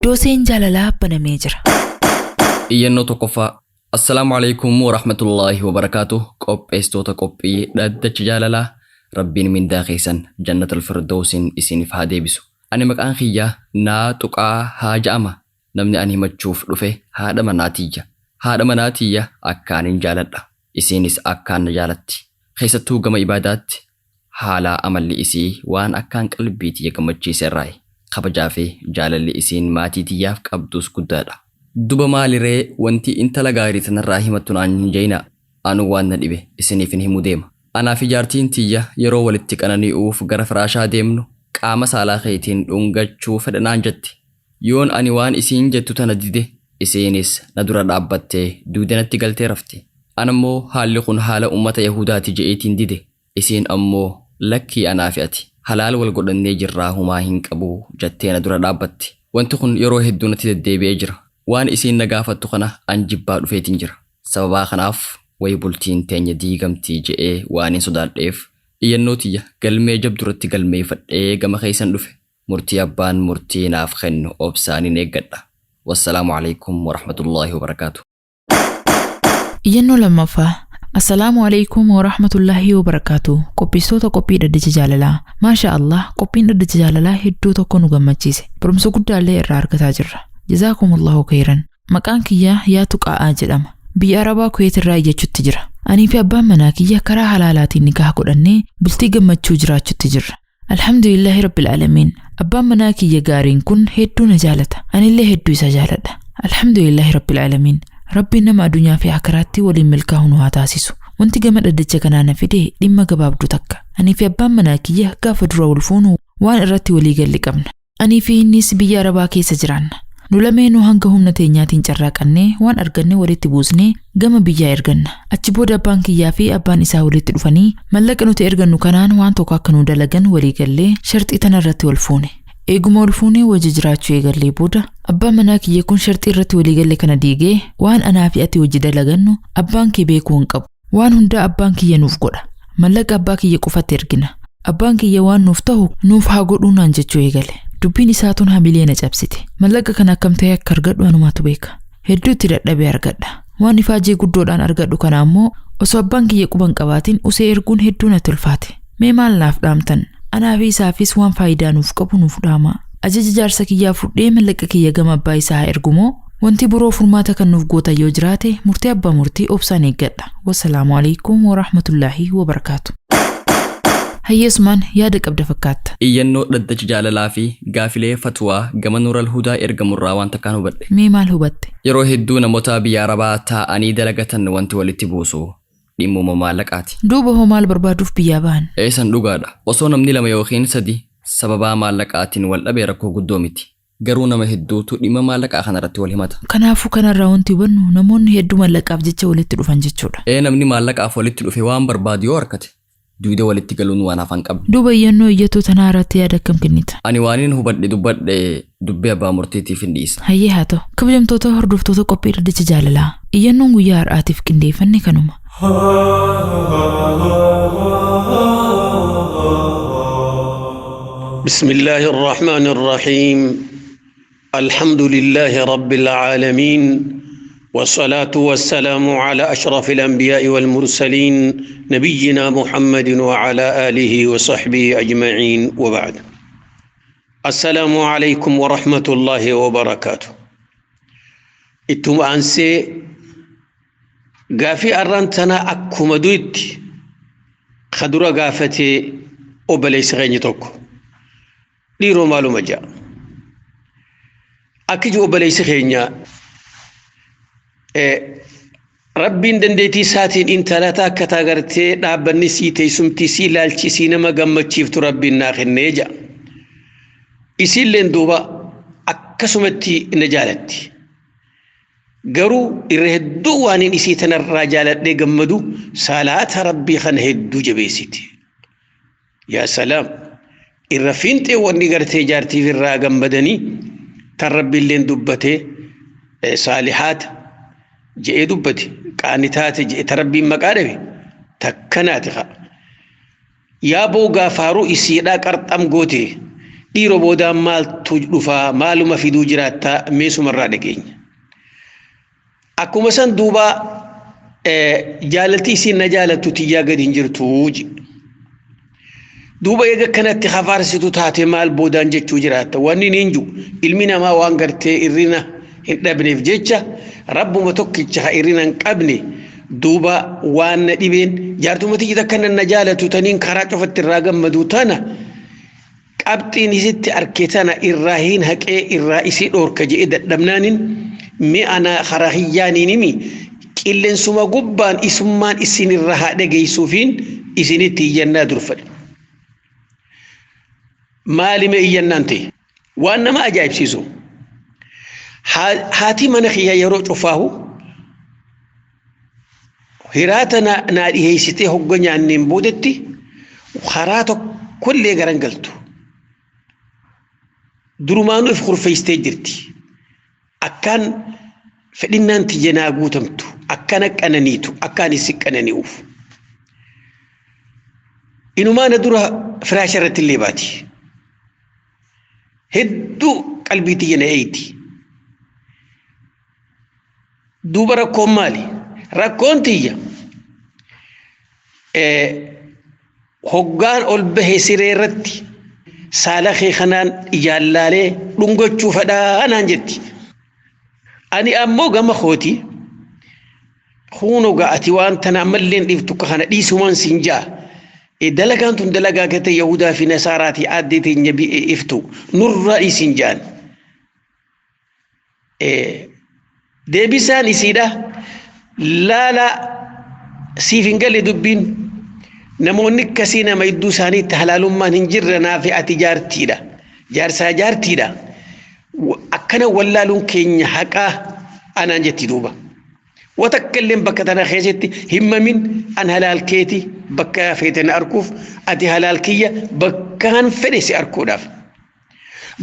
Dooseen jaalalaa banamee jira. Iyyannoo tokkoffaa. Assalaamu alaikum warahmatullaahi wabarakaatu. Qopheessitoota qophii dhaddacha jaalalaa, Rabbiin mindaa keessan jannatul firdawsiin isiniif haa deebisu. Ani maqaan kiyya naa tuqaa haa ja'ama. Namni ani himachuuf dhufe haadha manaa tiyya. Haadha manaa tiyya akkaanin jaaladha. Isiinis akkaan na jaalatti. Keessattuu gama ibaadaatti haalaa amalli isii waan akkaan qalbii tiyya gammachiise irraayi. Kabajaa fi jaalalli isiin maatii tiyyaaf qabdus guddaadha. Duba maali ree wanti intala gaarii tanarraa himattu naan hin ja'inaa. Anuu waan na dhibe isiniifin himuu deema. Anaa fi jaartiin tiyya yeroo walitti qanani'uuf gara firaashaa deemnu qaama saalaa keetiin dhungachuu fedha naan jetti. Yoon ani waan isiin jettu tana dide isiinis na dura dhaabbattee dugda natti galtee rafti. Anammoo haalli kun haala ummata Yahudaati je'eetiin dide. Isiin ammoo lakkii anaa fi ati halaal wal godhannee jirraa humaa hin qabu jattee na dura dhaabbatti. Wanti kun yeroo hedduu natti deddeebi'ee jira. Waan isiin na gaafattu kana an jibbaa dhufeetiin jira. Sababaa kanaaf way bultiin teenya diigamtii je'ee waanin sodaadheef iyyannoo tiyya galmee jabduratti galmeeyfadhee gama keeysan dhufe. Murtii abbaan murtii naaf kennu obsaanin eeggadha. Wassalaamu alaikum warahmatullaahi wabarakaatu. Iyyannoo lammaffaa. Assalaamu alaikum wa rahmatullaahi wa barakaatu. Qopheessitoota qophii dhaddacha jaalalaa. Maasha Allah, qophiin dhaddacha jaalalaa hedduu tokko nu gammachiise. Barumsa guddaallee irraa argataa jirra. Jazaakumullahu khairan. Maqaan kiyya Yaatu Qa'aa jedhama. Biyya Arabaa Kuweet irraa iyyachutti jira. Anii fi abbaan manaa kiyya karaa halaalaatiin nikaha godhannee bultii gammachuu jiraachutti jirra. Alhamdulillahi Rabbil Aalamiin. Abbaan manaa kiyya gaariin kun hedduu na jaalata. Anillee hedduu isa jaaladha. Alhamdulillahi Rabbil Aalamiin. Rabbiin nama addunyaa fi akiraatti waliin milkaa'u nu haa taasisu. Wanti gama dhaddacha kanaa na fide dhimma gabaabduu takka. Anii fi abbaan manaa kiyya gaafa dura wal fuunu waan irratti walii galle qabna. Anii fi innis biyya Arabaa keessa jiraanna. Nu lameenuu hanga humna teenyaatiin carraaqannee waan arganne walitti buusnee gama biyyaa erganna. Achi booda abbaan kiyyaa fi abbaan isaa walitti dhufanii mallaqa nuti ergannu kanaan waan tokko akka nu dalagan walii gallee sharxii tana irratti wal fuune. Eeguma wal fuunee wajji jiraachuu eegallee booda abbaan manaa kiyya kun sharxii irratti walii galle kana diigee waan anaa fi ati wajji dalagannu abbaan kee beekuu hin qabu. Waan hundaa abbaan kiyya nuuf godha. Mallaqa abbaa kiyya qofatti ergina. Abbaan kiyya waan nuuf ta'u nuuf haa godhuu naan jechuu eegale. Dubbiin isaa tun hamilee na cabsite. Mallaqa kana akkam ta'e akka argadhu anumaatu beeka. Hedduu itti dadhabee argadha. Waan ifaajee guddoodhaan argadhu kana ammoo osoo abbaan kiyya quba hin qabaatin usee erguun hedduu natti ulfaate. Mee maal naaf dhaamtan? Anaa fi isaafis waan faayidaa nuuf qabu nuuf dhaamaa. Ajaja jaarsa kiyyaa fudhee mallaqa kiyya gama abbaa isaa haa ergu moo? Wanti biroo furmaata kan nuuf gootan yoo jiraate murtii abbaa murtii obsaan eeggadha. Wassalaamu alaikum warahmatullaahi wabarakaatu. Hayyee Usmaan yaada qabda fakkaatta. Iyyannoo dhaddacha jaalalaa fi gaafilee fatwaa gama Nuural Hudaa ergamurraa waan takkaan hubadhe. Mee maal hubatte? Yeroo hedduu namoota biyya Arabaa taa'anii dalagatan wanti walitti buusu dhimmuma maallaqaati. Duuba hoo maal barbaaduuf biyyaa bahan? Ee san dhugaadha. Osoo namni lama yookiin sadi sababaa maallaqaatiin wal dhabe rakkoo guddoo miti. Garuu nama hedduutu dhimma maallaqaa kanarratti wal himata. Kanaafuu kanarraa wanti hubannu namoonni hedduu mallaqaaf jecha walitti dhufan jechuudha. Ee namni maallaqaaf walitti dhufe waan barbaadu yoo arkate dugda walitti galuun waan hafan qabdu. Duuba iyyannoo iyyattuu tanaa irratti yaada akkam kennita? Ani waanin hubadhe dubbadhe dubbii abbaa murtiitiif hin dhiisa. Hayyee haa ta'u. Kabajamtoota hordoftoota qophii dhaddacha jaalalaa. Iyyannoon guyyaa har'aatiif qindeeffanne kanuma. بسم الله الرحمن الرحيم الحمد لله رب العالمين والصلاة والسلام على أشرف الأنبياء والمرسلين نبينا محمد وعلى آله وصحبه أجمعين وبعد السلام عليكم ورحمة الله وبركاته اتم أنسي قافي أرانتنا أكما دويت خدرة قافتي أبليس غيني توكو dhiiroo maaluma ja'a akki jiru obboleessi keenya rabbiin dandeettii isaatiin intala takka tagartee dhaabbanni sii teessumti sii ilaalchi sii nama gammachiiftu rabbiin naa kennee ja'a. Isiilleen duuba akkasumatti na jaalatti. Garuu irra hedduu waan hin isii tanarraa jaaladhee gammadu salaata rabbii kana hedduu jabeessiti. Yaa salaam irra fiinxee wanni gartee jaartiif irraa gammadanii tan rabbiilleen dubbatee saalihaata je'ee dubbate qaanitaate je'e tan rabbiin maqaa dhabe takkanaati haa. Yaa boo gaafaaruu isiidhaa qarxam goote Dhiiroo boodaan maaltu dhufaa maaluma fiduu jiraattaa meesumarraa dhageenya. Akkuma san duuba jaalalti isiin na jaalattu tiyyaa gadi hin jirtu. Duuba eega kanatti hafaarsitu taate maal boodaan jechuu jiraatta. Wanni niin jiru ilmi namaa waan gartee irrina hin dhabneef jecha rabbuma tokkicha ha irrina hin qabne duuba waan na dhibeen jaartuma tiyya takka na jaalatu taniin karaa cufatti irraa gammadu tana qabxiin isitti arke tana irraa hin haqee irraa isii dhoorka jedhee dadhabnaanin mi'a na karaa hiyyaaniinimi qilleensuma gubbaan isummaan isin irraa haa dhageessuufiin isinitti iyyannaa durfadhe. Maalime iyyannaan ta'e waan nama ajaa'ibsiisu haati mana kiyya yeroo cufaahu hiraata naa dhiheessitee hogga nyaanneen boodetti karaa tokkollee garan galtu. Durumaanuu if kurfeessitee jirti. Akkaan fedhinnaan tiyya naa guutamtu akkana qananiitu akkaan isi qanani'uuf. Inumaa na dura firaasha irratti illee baati. Hedduu qalbii tiyya na eeyti. Duuba rakkoon maali? Rakkoon tiyya hoggaan ol bahe siree irratti saala kee kanaan ijaallaalee dhungachuu fedhaa naan jetti. Ani ammoo gama kooti huunoo ga'ati waan tana ammallee dhiiftu kana dhiisumaan siin ja'a. Dalagaan tun dalagaa gate Yahudaa fi Nasaaraatii aaddee teenya iftu nurraa dhiisiin ja'an. Deebisaan isiidha. Laala siif hin galle dubbiin namoonni akkasii nama idduu isaaniitti halaalummaan hin jirre naafi ati jaartiidha. Jaarsaa jaartiidha. Akkana wallaaluun keenya haqaa anaan jetti duuba. Watakka illee bakka tana keessatti himmamin an halaal keeti bakka feete na arkuuf ati halaal kiyya bakkaan fedhe si arkuudhaaf.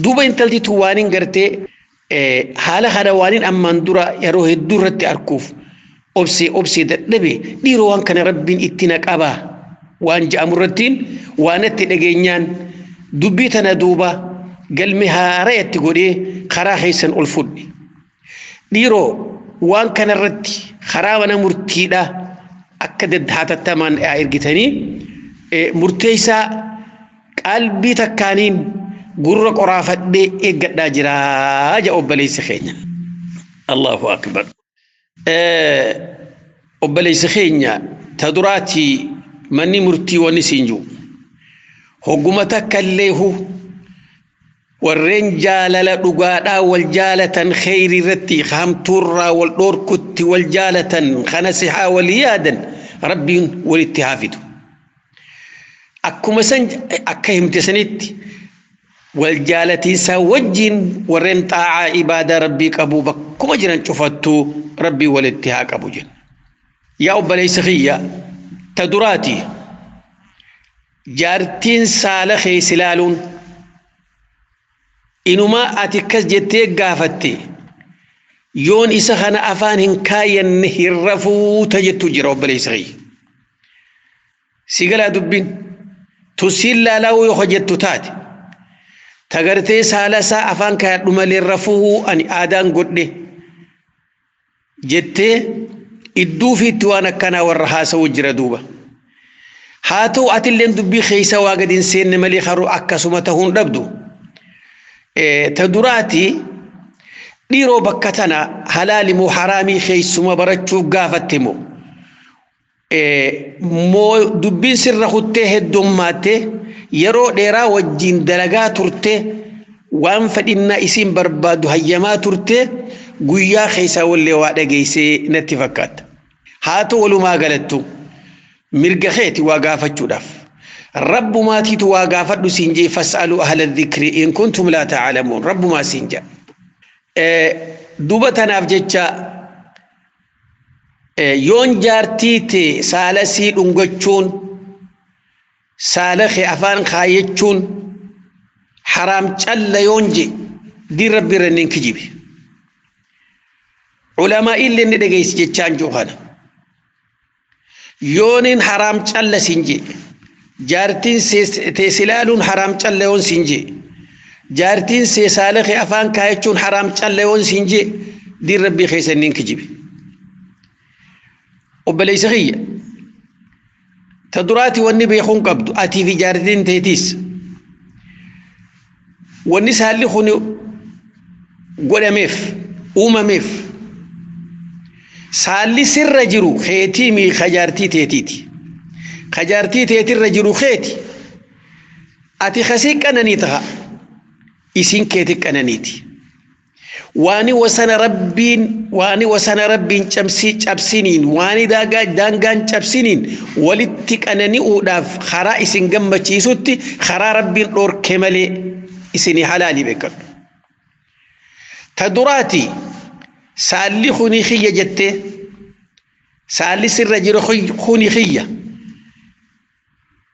Duuba intalti tun waan hin gartee haala kana waan hin ammaan dura yeroo hedduu irratti arkuuf obsee obsee dadhabe dhiiroo waan kana rabbiin itti na qabaa waan je'amu irrattiin waan itti dhageenyaan dubbii tana duuba galmi haaraa itti godhee karaa keessan ol fudhe. Dhiiroo waan kanarratti karaa mana murtiidha akka hatattamaan ergitanii murteessaa qalbii takkaaniin gurra qoraafadhee eeggadhaa jiraa jedha obboleessi keenya. Allahu akbar. Obboleessi keenya ta duraatii manni murtii wanni siin jiru. Hogguma takka illee warreen jaalala dhugaadhaa wal jaalatan kheyrii irratti hamtuurraa wal dhoorkutti wal jaalatan kana sihaa wal yaadan rabbiin walitti haa fidu. Akkuma san akka himte sanitti wal jaalatiinsaa wajjin warreen xaa'aa ibaadaa rabbii qabu bakkuma jiran cufattuu rabbii walitti haa qabu jenna. Yaa obboleessa kiyya ta duraati jaartiin saala keessa ilaaluun inumaa ati akkas jettee gaafatte yoon isa kana afaan hin kaayyanne hin rafuuta jettu jira obboleessa kiyya. Si galaa dubbiin tussiin laalaa yoo jettu taate tagartee saala isaa afaan kaayadhu malee rafuu ani aadaan godhe jettee idduu fiitti waan akkanaa warra haasa'u jira duuba. Haa ta'u atilleen dubbii keessa waa gadi hin seenne malee haruu akkasuma ta'uun dhabdu. Ta duraati dhiiroo bakka tana halaali moo haraamii keessuma barachuuf gaafatte moo moo dubbiin sirra kuttee heddummaatte yeroo dheeraa wajjin dalagaa turte waan fedhinnaa isiin barbaadu hayyamaa turte guyyaa keessaa wallee waa dhageessee natti fakkaata. Haa ta'u walumaa galattu mirga keeti waa gaafachuudhaaf. Rabbumaatiitu waa gaafadhu siin jee fas'aluu ahla dhikri in kuntum laa ta'lamuun rabbumaa siin jaa. Duba tanaaf jecha yoon jaartii tee saala sii dhungachuun saala kee afaan kaayyachuun haraam calla yoon je diin rabbi irra nin kijibe. Culamaa illee ni dhageessi jechaan jiru kana. Yoonin haraam calla siin je jaartiin tees ilaaluun haraam calla yoon siin je Jaartiin see saala kee afaan kaayachuun haraam calla yoon siin jee diin rabbii keessa inni hin kijibe. Obboleessa kiyya ta duraati wanni beekuun qabdu atii fi jaartiin teetiis wanni saalli kun godhameef uumameef saalli sirra jiru keetii mi kajaartii teetiiti. Kajaartii teetirra jiru keeti. Ati kasii qananii ta'a. Isin keeti qananiiti. Waani wasana rabbiin waani wasana rabbiin cabsii cabsiniin waani daangaan cabsiniin walitti qanani'uudhaaf karaa isin gammachiisutti karaa rabbiin dhorke malee isinii halaalii beekadhu. Ta duraati saalli kuni kiyya jettee saalli sirra jiru kuni kiyya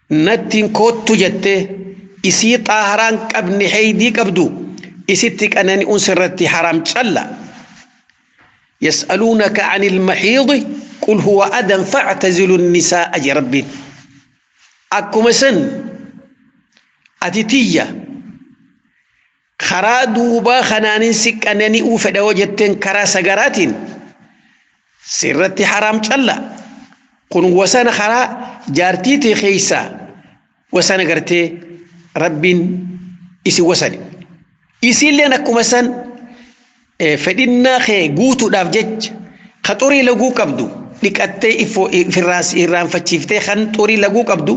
nattiin koottu jettee isii xaaharaan qabne heydii qabdu isitti qanani'uun sirratti haram calla. يسألونك عن المحيض قل هو أذى فاعتزلوا النساء أجي ربي أكما سن أتتية خرا دوبا خنانين سك أنني أوفد وجدتين كرا سجرات سرت حرام چلا قل وسن خرا جارتي خيسا وسن قرتي رب إسي وسن isiilleen akkuma san fedhinnaa kee guutuudhaaf jecha ka xurii laguu qabdu dhiqattee irraanfachiiftee kan xurii laguu qabdu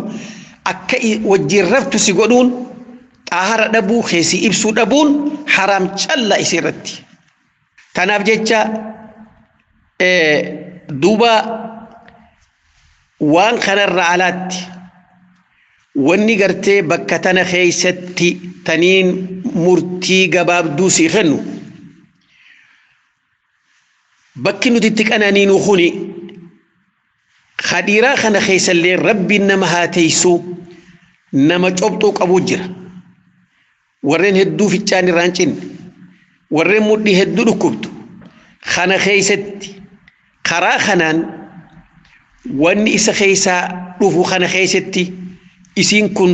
akka wajjin raftu si godhuun xaahara dhabuu keessi ibsuu dhabuun haraam calla isiirratti. Kanaaf jecha duuba waan kanarra alaatti wanni gartee bakka tana keessatti taniin murtii gabaabduu sii kennu bakki nuti itti qananiinu kuni khadiiraa kana keessallee rabbiin nama haa teessu nama cobxuu qabu jira. Warreen hedduu ficcaan irraan cinne warreen mudhii hedduu dhukkubdu kana keessatti karaa kanaan wanni isa keessaa dhufu kana keessatti isiin kun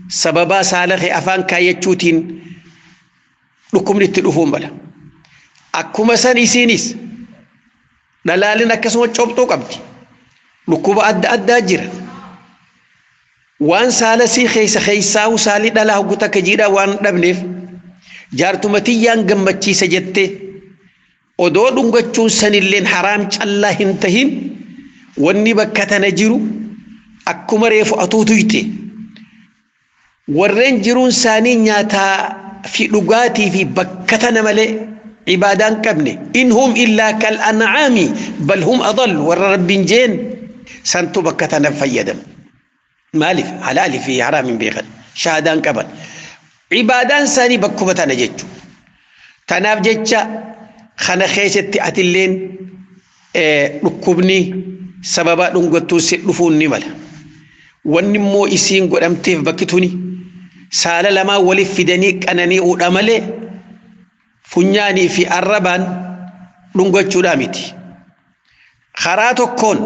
sababaa saala kee afaan kaayyachuutiin dhukkubni itti dhufuun mala. Akkuma san isiinis dhalaalin akkasuma cobxuu qabdi. Dhukkuba adda addaa jira. Waan saala sii keessa keessaahu saalii dhalaa hoggu takka jiidhaa waan dhabneef jaartuma tiyyaan gammachiisa jettee odoo dhungachuun sanilleen haraam callaa hin tahin wanni bakka tana jiru akkuma reefu atuutuyte. Warreen jiruun isaanii nyaataa fi dhugaatii fi bakka tana malee ibaadaan qabne in hum illaa kal an'aami bal hum adall warra rabbiin jeen santu bakka tana fayyadama. Maaliif halaalii fi haraam hin beekan shahaadaan qaban ibaadaan isaanii bakkuma tana jechuudha. Tanaaf jecha kana keessatti atilleen dhukkubni sababa dhungattuu si dhufuun ni mala. Wanni immoo isiin godhamteef bakki tuni saala lamaa waliif fidanii qananii'uudha malee funyaanii fi arrabaan dhungachuudhaa miti. Karaa tokkoon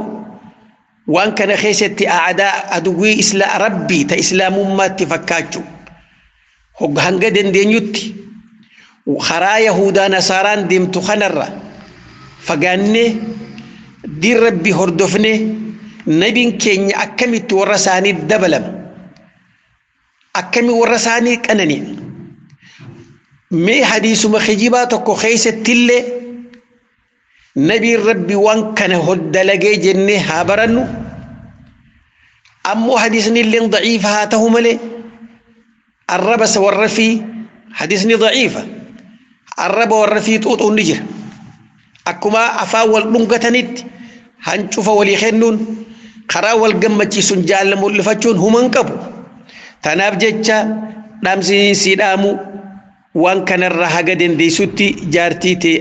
waan kana keessatti aadaa aduwwii isla rabbii ta islaamummaatti fakkaachuu hanga dandeenyutti karaa yahudaa nasaaraan deemtu kanarra fagaannee diin rabbii hordofnee nabiin keenya akkamitti warra isaanii dabalama akkami warra isaanii qanani mee hadiisuma kijibaa tokko keessattillee nabiin rabbi waan kana hoddalagee jennee haa barannu ammoo hadiisni illee daciifa haa ta'u malee arraba warra fi hadiisni daciifa arraba warra fi xuuxuun ni jira akkuma afaan wal dhungatanitti hancufa walii kennuun karaa wal gammachiisuun jaalala mul'ifachuun human qabu. Tanaaf jecha dhaamsi dhaamu waan kanarra haga dandeessutti jaartii ta'e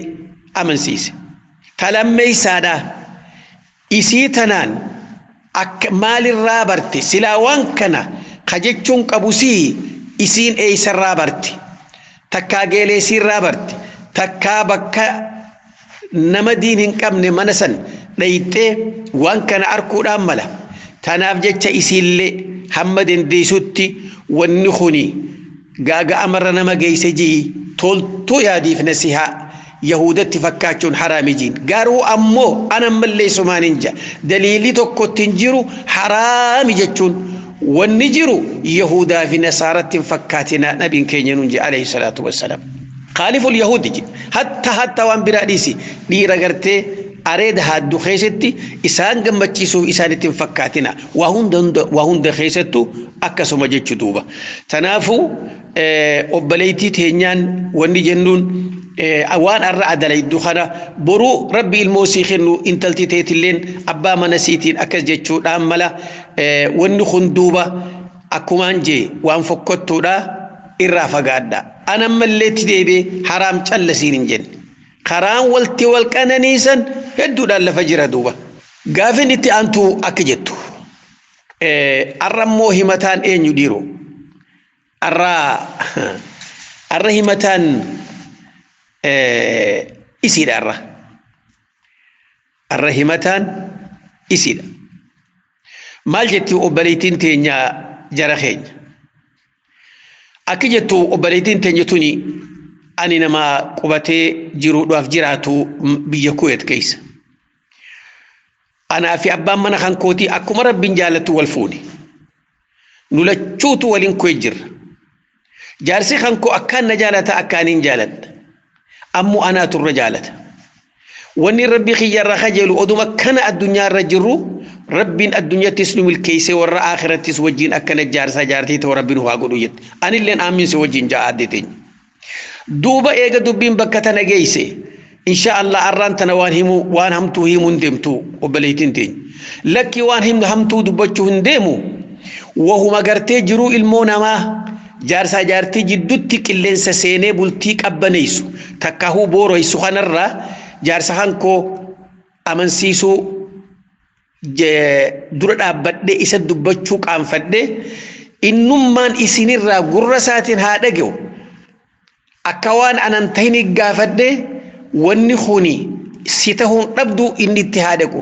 amansiise. Talammeessaadha. Isii tanaan akka maalirraa barte silaa waan kana kajechuun qabu sii isiin eessarraa barte takkaa geeleesiirraa barte takkaa bakka nama diin hin qabne mana san dhayixee waan kana arkuudhaan mala. Tanaaf jecha isiillee hamma dandeessutti wanni kuni Gaaga'amarra nama geeyse ji'i toltuu yaadiif nasihaa Yahudatti fakkaachuun haraami jiin. Garuu ammoo ana mallee sumaan hin jaa. Daliilli tokkotti hin jiru haraami jechuun wanni jiru Yahudaa fi Nasaaratti hin fakkaatinaa nabiin keenya nuun jee alayhi salaatu wassalaam. Khaaliful Yahudi je hatta waan biraa dhiisi dhiira gartee areeda haaddu keessatti isaan gammachiisuuf isaanitti hin fakkaatina waa hunda keessattu akkasuma jechuu duuba. Tanaafuu obboleettii teenyaan wanni jennuun waan har'a adalaydu kana boruu rabbi ilmoo sii kennu intalti teetilleen abbaa mana siitiin akkas jechuudhaan mala wanni kun duuba akkumaan jee waan fokkottuudha irraa fagaadha. Ana ammallee itti deebi'ee haraam callasiin hin jenne. Karaan walti wal qananiisan hedduudhaan lafa jira duuba. Gaafin itti aantu akka jettu. Har'a immoo himataan eenyu dhiiroo? Har'a himataan isiidha har'a. Har'a himataan isiidha. Maal jetti obboleettiin teenya jara keenya? Akka jettu obboleettiin teenya tuni ani nama qubatee jiruudhaaf jiraatu biyya Kuweet keessa. Anaa fi abbaan mana kan kootii akkuma rabbiin jaallattu wal fuune. Nu lachuutu waliin Kuweet jirra. Jaarsi kan koo akkaan na jaalata akkaan hin jaaladha. Ammoo anaatu irra jaalata. Wanni rabbi kiyyarra kajeelu oduma kana addunyaarra jirru rabbiin addunyattis nu milkeessee warra akhirattis wajjin akkana jaarsaa jaartii ta'u rabbiin waa godhu jette. Anilleen aamiin si wajjin ja'a addee teenya. Duuba eega dubbiin bakka tana geesse insha Allah arraan tana waan himu waan hamtuu himuu hin deemtu obboleettiin teenya. Lakki waan himnu hamtuu dubbachuu hin deemu wahuma gartee jiruu ilmoo namaa jaarsaa jaartii jidduutti qilleensa seenee bultii qabbaneessu takkaahuu booroysu kanarraa jaarsa hankoo amansiisuu dura dhaabbadhee isa dubbachuu qaanfadhee innummaan isinirraa gurra isaatiin haa dhaga'u. Akka waan anan tahini gaafadhee wanni kuni si tahuun dhabdu inni itti haa dhaqu.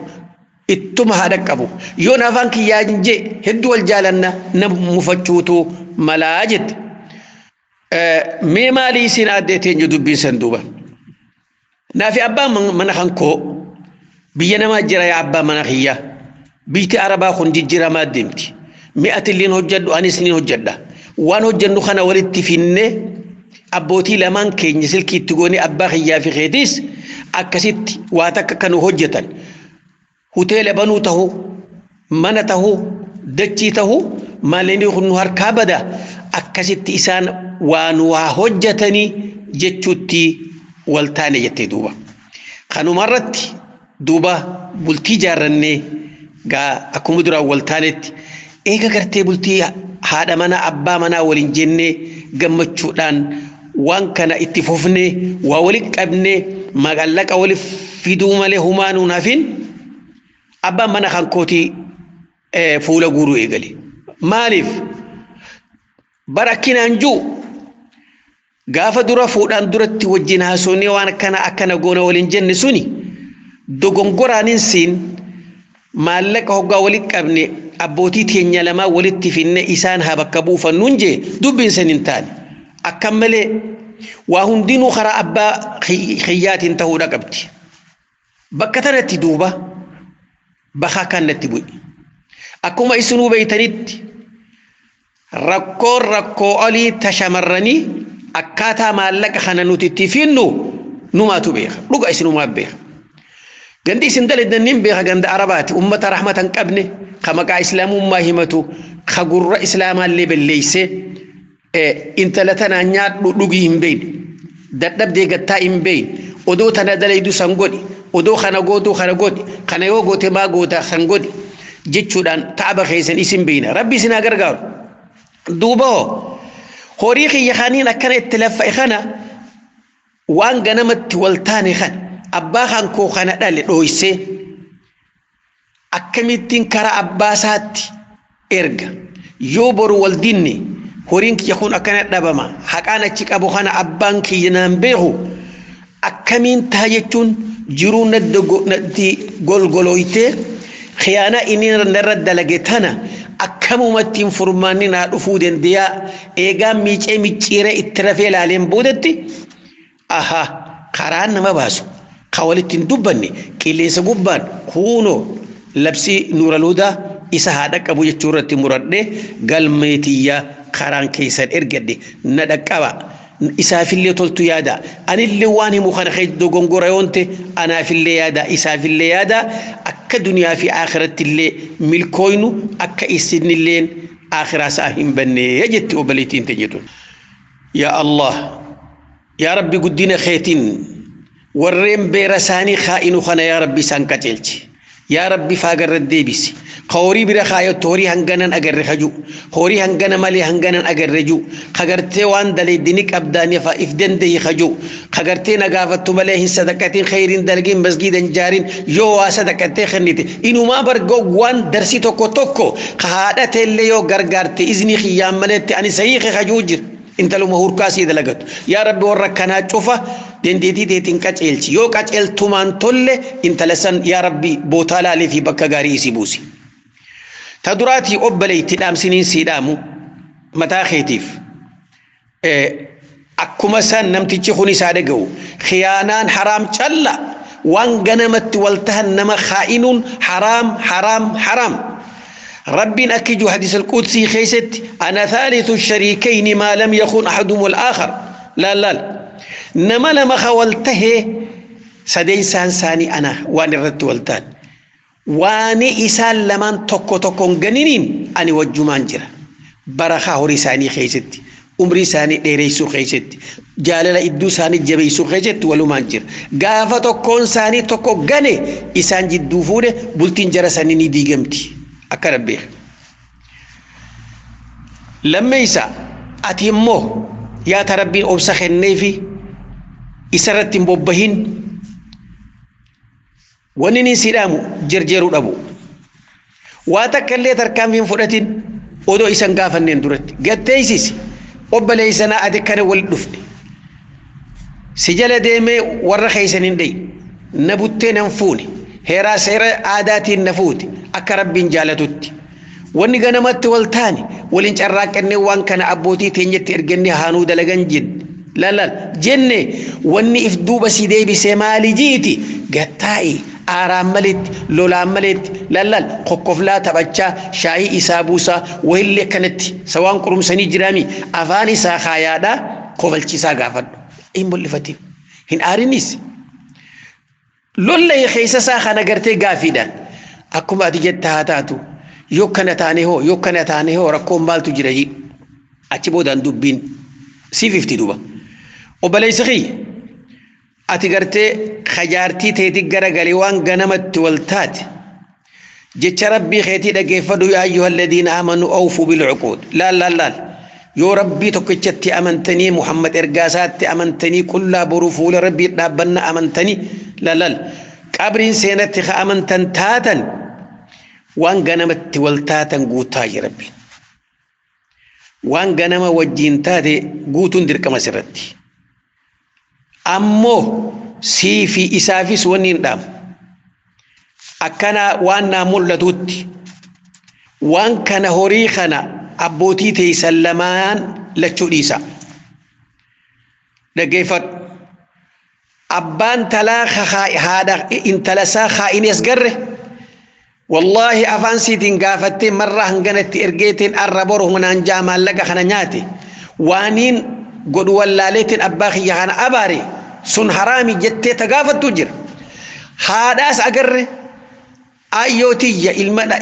Ittuma haa dhaqqabu. Yoon afaan kiyyaa hin jee hedduu wal jaalanna na mufachuutu malaa jette. Mee maalii isin aaddee teenyu dubbiin san duuba. Naafi abbaan mana kan koo biyya namaa jira yaa abbaa mana kiyyaa. Biyyi Arabaa kun jijjiiramaa deemti. Mi'ati illeen hojjedhu anis ni hojjedha. Waan hojjennu kana walitti finnee abbootii lamaan keenya silkii itti goonee abbaa kiyyaa fi keetiis akkasitti waa takka kan hojjetan. Hoteela banuu tahuu, mana tahuu, dachii tahuu maalini kun nu harkaa bada akkasitti isaan waan waa hojjetanii jechuutti wal taane jettee duuba. Kanumarratti duuba bultii jaarrannee gaa akkuma duraan wal taanetti eega gartee bultii haadha manaa abbaa manaa waliin jennee gammachuudhaan waan kana itti fufnee waa waliin qabnee maallaqa waliif fiduu malee humaa nuun hafin abbaan mana kan kootii fuula guuruu eegale. Maaliif? Bara akkinaan jiru gaafa dura fuudhaan duratti wajjin haasofnee waan akkana akkana goona waliin jenne suni dogongoraanin siin maallaqa hoggaa walitti qabne abbootii teenya lamaa walitti finne isaan haa bakka buufannuun jee dubbiin san hin taane. Akkam malee waa hundinuu karaa abbaa kiyyaatiin ta'uudha qabdi. Bakka tanatti duuba bakaa kan natti bu'e. Akkuma isinuu beeytanitti rakkoon rakkoo olii ta shamarranii akkaataa maallaqa kana nuti itti finnu numaatu beeka. Dhuga isinumaa beeka. Gandi isin daladan nin beeka ganda Arabaati. Ummata rahmata hin qabne ka maqaa islaamummaa himatu ka gurra islaamaallee balleeysee intala tanaa nyaadhu dhugii hin beeyne. Dadhabdee gattaa hin beeyne. Odoo tana dalaydu san godhi. Odoo kana gootuu kana godhi. Kana yoo goote maa goota san godhi. Jechuudhaan taaba keessan isin beeyna. Rabbi isin haa gargaaru. Duuba hoo horii kiyya kaniin akkana itti laffa'e kana waan ganamatti wal taane kana abbaa kan koo kana dhale dhooysee akkamittiin karaa abbaa isaatti erga yoo boru wal dinne horiin kiyya kun akkana dhabama haqaan achi qabu kana abbaan kiyya naan beeku akkamiin ta'a jechuun jiruu natti golgolooytee khiyaanaa inni narra dalage tana Akkamumatti furmaanni naa dhufuu danda'a eegaa miicee micciiree itti rafee ilaaleen boodatti aha karaan nama baasu ka walitti hin dubbanne qilleensa gubbaan kuunoo labsii nuuraluudaa isa haa dhaqqabu jechuu irratti muradhee galmeetiyyaa karaan keessan ergadhe na dhaqqaba. Isaafillee toltu yaada anillee waan himu kana keessa dogongora yoonte anaafillee yaada isaafillee yaada akka duniyaa fi akhiratti illee milkooynu akka isinilleen akhiraa isaa hin bannee jetti obboleettiin teenyetu. Yaa Allah yaa Rabbi guddina keetiin warreen beera isaanii kaa'inu kana yaa Rabbi isaan qajeelchi. Yaa Rabbi faagarra deebisi. Ka horii bira kaayattu horii hanganan agarre kaju. Horii hangana malee hanganan agarre ju. Kagartee waan daleeddini qabdaanii fa if dandahi kaju. Kagartee na gaafattu malee hin sadaqatiin khayriin dalgiin masgiidan jaarin yoo waa sadaqattee kennite. Inumaa bargoo waan darsii tokko tokko ka haadha teellee yoo gargaarte iznii kiyyaan maletti ani sahiiqe kajuu jira. Intaluma hurkaa sii dalagatu. Yaa Rabbi warra kanaa cufa dandeettii teetiin qaceelchi. Yoo qaceeltumaan tolle intala san yaa Rabbi bootaa laalee fi bakka gaarii isii buusi. Ta duraatii obboleetti dhaamsiniin sii dhaamu mataa keetiif. Akkuma san namtichi kun isaa dhaga'u khiyaanaan haraam calla waan ganamatti wal tahan nama kaa'inuun haraam haraam haraam. ربي أكيد حديث القدسي خيست أنا ثالث الشريكين ما لم يخن أحدهم الآخر لا لا لا نما لما خولته سدين سان ساني أنا وأنا رد والتان وأنا إسان لمن توكو توكو جنينين أنا وجمان جرا برخا هوري ساني خيست umrii isaanii dheereessuu keessatti jaalala idduu isaanii jabeessuu keessatti walumaan jira. Gaafa tokkoon isaanii tokko gane isaan jidduu fuudhe bultiin jara sanii ni diigamti. Akka rabbeef. Lammeessa ati immoo yaata rabbiin obsa kenneefi isarratti hin bobbahin wanni inni si dhaamu jarjaruu dhabu. Waa takka illee tarkaanfii hin fudhatin odoo isan gaafanneen duratti gatteessisi obboleessanaa ati kana wal dhufne. Si jala deemee warra keessan hin dhayi na buttee nan fuune heeraa seera aadaatiin na fuute akka rabbiin jaalatutti. Wanni ganamatti wal taane waliin carraaqqannee waan kana abbootii teenyatti ergannee haanuu dalagan jenne. Laal jenne wanni if duuba si deebisee maali jiiti gattaa'i aaraan maletti lolaan maletti laal kokkoflaa taphachaa shaayii isaa buusaa wayillee kanatti sawaan qurumsanii jiraami afaan isaa kaayaadhaa kofalchiisaa gaafadhu. Hin mul'ifatin hin aarinis. Lolla keessa isaa kana gartee gaafiidhaan akkuma ati jette haa taatu yoo kana taane hoo yoo kana taane hoo rakkoon maaltu jira achi boodaan dubbiin siif ifti duuba. Obboleessi kiyya ati gartee kajaartii teetii garagalee waan ganamatti wal taate jecha rabbii keetii dhageeffadhu yaa ayyuhal ladiina amanu awfuu bil uquud laal laal laal yoo rabbii tokkichatti amantanii Muhammad ergaa isaatti amantanii qullaa boruu fuula rabbii dhaabbanna amantanii laal laal qabriin seenatti ka amantan taatan waan ganamatti wal taatan guutaa jira rabbi. Waan ganama wajjiin taate guutuun dirqama sirratti. Ammoo sii fi isaafis wanni hin dhaamu. Akkana waan naa mul'atutti waan kana horii kana abbootii teessan lamaan lachuu dhiisa. Dhaggeeffadhu. Abbaan talaa haadha intala isaa kaa'inee as garre. Wallaahi afaan siitiin gaafattee marraa hanganatti ergeetiin arra boru hunaan jaa maallaqa kana nyaate waaniin godhu wallaaleetiin abbaa kiyya kana abaare sun haraami jettee ta gaafattu jira. Haadhaas agarre ayyootiyya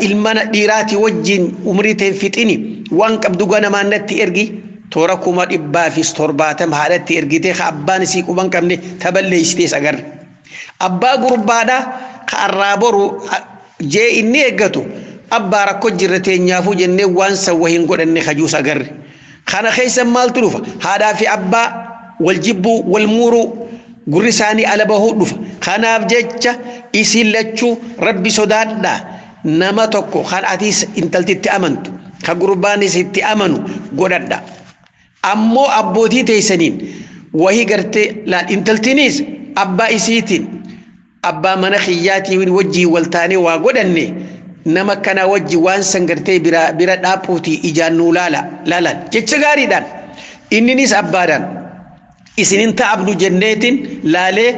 ilmana dhiiraatii wajjin umrii ta'e fixini waan qabdu ganamaan natti ergi toora 170,000 haadhatti ergitee ka abbaan isii quban qabne taballeessitees agarre. Abbaa gurbaadhaa ka arraa boru jee inni eeggatu abbaa rakkoo jirra teenyaafuu jennee waan sawwa hin godhanne kajuus agarre. Kana keessa maaltu dhufa? Haadhaa fi abbaa wal jibbuu wal muuruu gurri isaanii ala bahuu dhufa. Kanaaf jecha isin lachuu rabbi sodaadhaa nama tokko kan atiis intaltitti amantu kan gurbaanis itti amanu godhadha. Ammoo abbootii teessaniin wahii gartee laal intaltinis abbaa isiitiin abbaa mana kiyyaatii wajjii wal taanee waa godhanne Nama kana wajji waan san gartee bira dhaaphuuti ijaan nuu laala laalan jecha gaariidhaan inninis abbaadhaan isinin ta'abnu jenneetiin laalee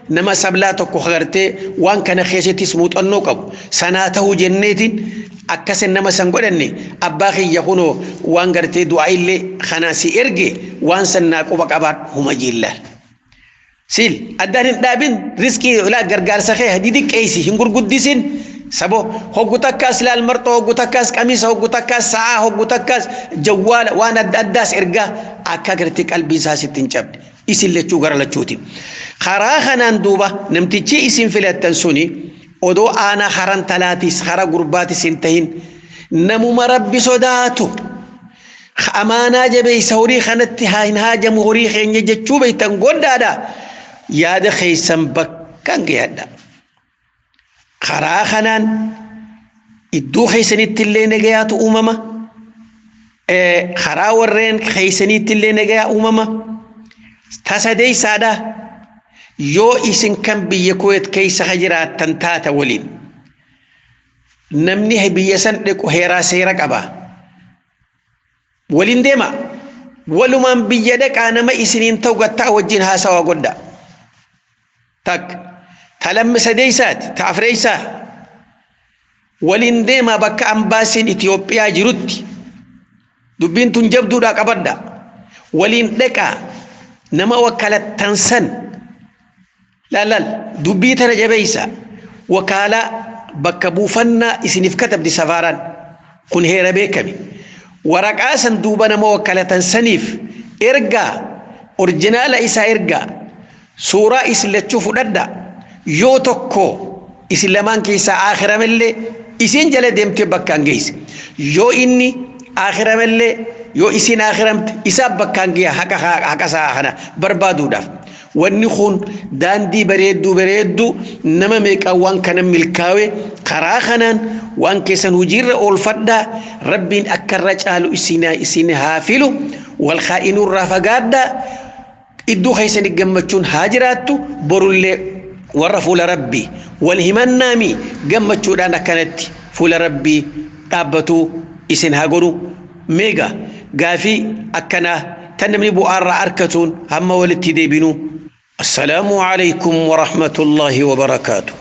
nama sablaa tokko gartee waan kana keessattis muuxannoo qabu sanaa ta'uu jenneetiin akkasin nama san godhanne abbaa kiyya kunoo waan gartee du'aa illee kanaa si erge waan san naa quba qabaan huma jiillaan. Siil addaan hin dhaabin riskii ilaa gargaarsa kee didiqqeessi hin gurguddisin sabo hoggu takkaas laal marxoo hoggu takkaas qamiisa hoggu takkaas sa'aa hoggu takkaas jawwaala waan adda addaas ergaa akka gartee qalbii isaa sitti hin cabne isin lachuu gara lachuuti. Karaa kanaan duuba namtichi isin filattan suni odoo aanaa haran talaatis hara gurbaatis hin tahin namuma rabbi sodaatu amaanaa jabeessa horii kanatti haa hin haajamu horii keenya jechuu beektan godhaadha. Yaada keessan bakkaan gahadha. Karaa kanaan iddoo keessanitti illee nagayaatu uumama. Karaa warreen keessanitti illee nagayaa uumama. Tasadeessaadha. Yoo isin kan biyya Kuweet keessa jiraattan taata waliin. Namni biyya san dhaqu heeraa seera qaba. Waliin deema. Walumaan biyya dhaqaa nama isiniin ta'u gattaa wajjin haasawaa godha. Takka. Ta lammi sadeessaati. Ta afreessaa. Waliin deemaa bakka ambaasiin Itoophiyaa jirutti. Dubbiin tun jabduudhaa qabadha. Waliin dhaqaa nama wakkalattan san. Laallal dubbii tana jabeessa. Wakaalaa bakka buufannaa isiniif katabdi safaaraan. Kun heera beekame. Waraqaa san duuba nama wakkalatan saniif ergaa orjinaala isaa ergaa suuraa isin lachuu fudhadha yoo tokko isin lamaan keessaa aakhiramallee isin jala deemtee bakkaan geesse yoo inni aakhiramallee yoo isin aakhiramte isaa bakkaan geeya haqa haqa isaa kana barbaaduudhaaf. Wanni kun daandii bareedduu bareedduu nama meeqaan waan kana milkaawe karaa kanaan waan keessan hojiirra oolfadhaa rabbiin akka irra caalu isin haa filu wal kaa'inuurraa fagaadhaa iddoo keessanii gammachuun haa jiraattu borullee warra fuula rabbii wal himannaami gammachuudhaan akkanatti fuula rabbii dhaabbatu isin haa godhu meeqa gaafii akkanaa tan namni bu'aarraa arkatuun hamma walitti deebinu. السلام عليكم ورحمة الله وبركاته.